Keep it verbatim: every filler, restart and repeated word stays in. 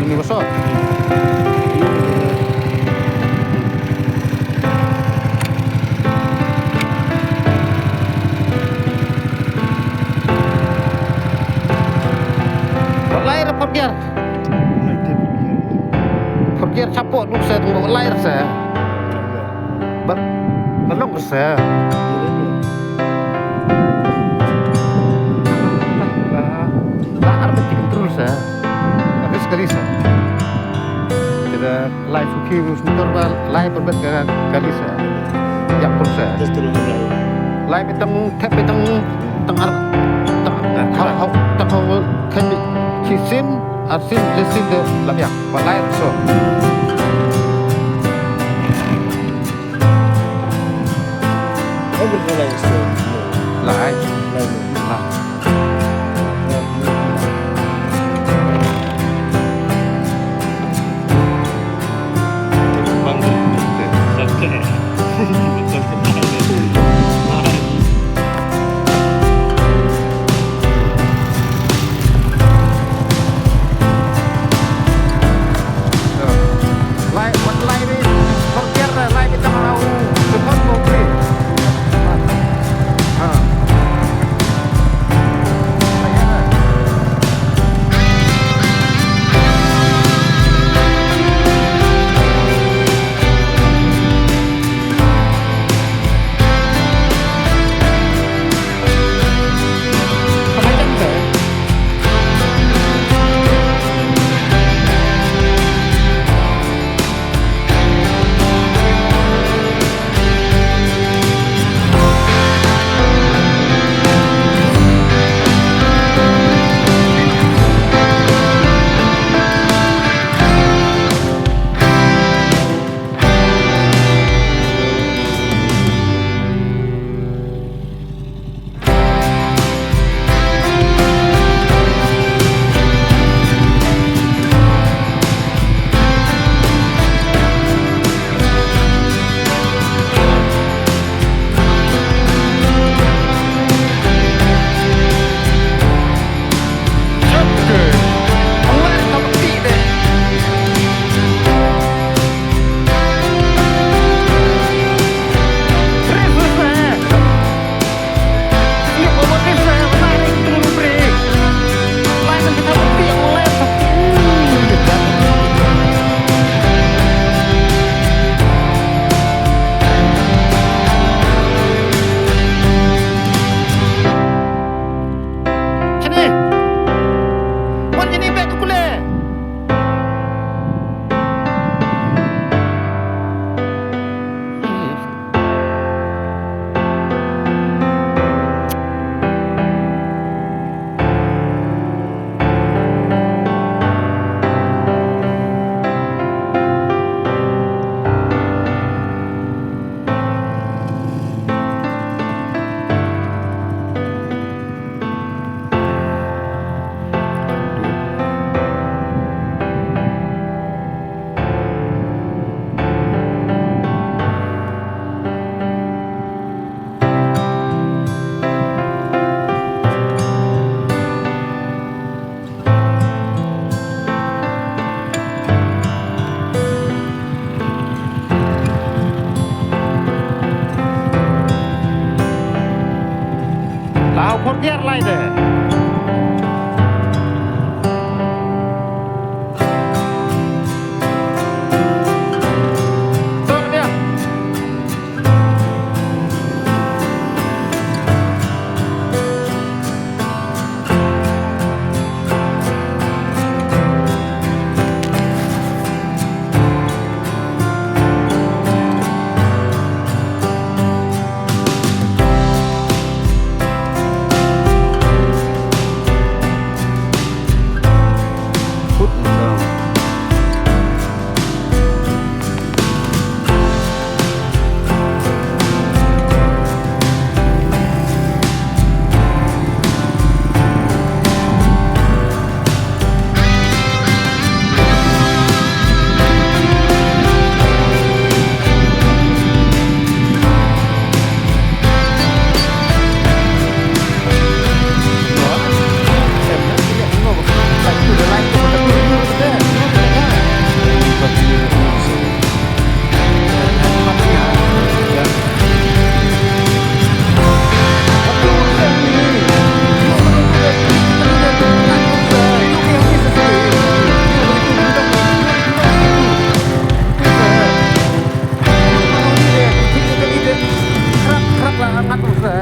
Ni ba sot. Ba lai ra por gear. Por gear chapoh duk se tang ba lai ra se. Ba, ba long ra se. Ba, ba ar ba tik tur se. Risk kali se. Te da lai suki mus motor ba lai perbet ka kali se. Ïap pur se. Just to know lai. Lai betang thep betang tang ar tang ar tang ar tang ar kan ki sin ar sin de sin de lam ïap ba lai so. Everything like so. Lai. Lai. Lai. Lai, wat lai bi, por tierra, lai bi tang au, depan mobil. Ha. Ngat ruh sa.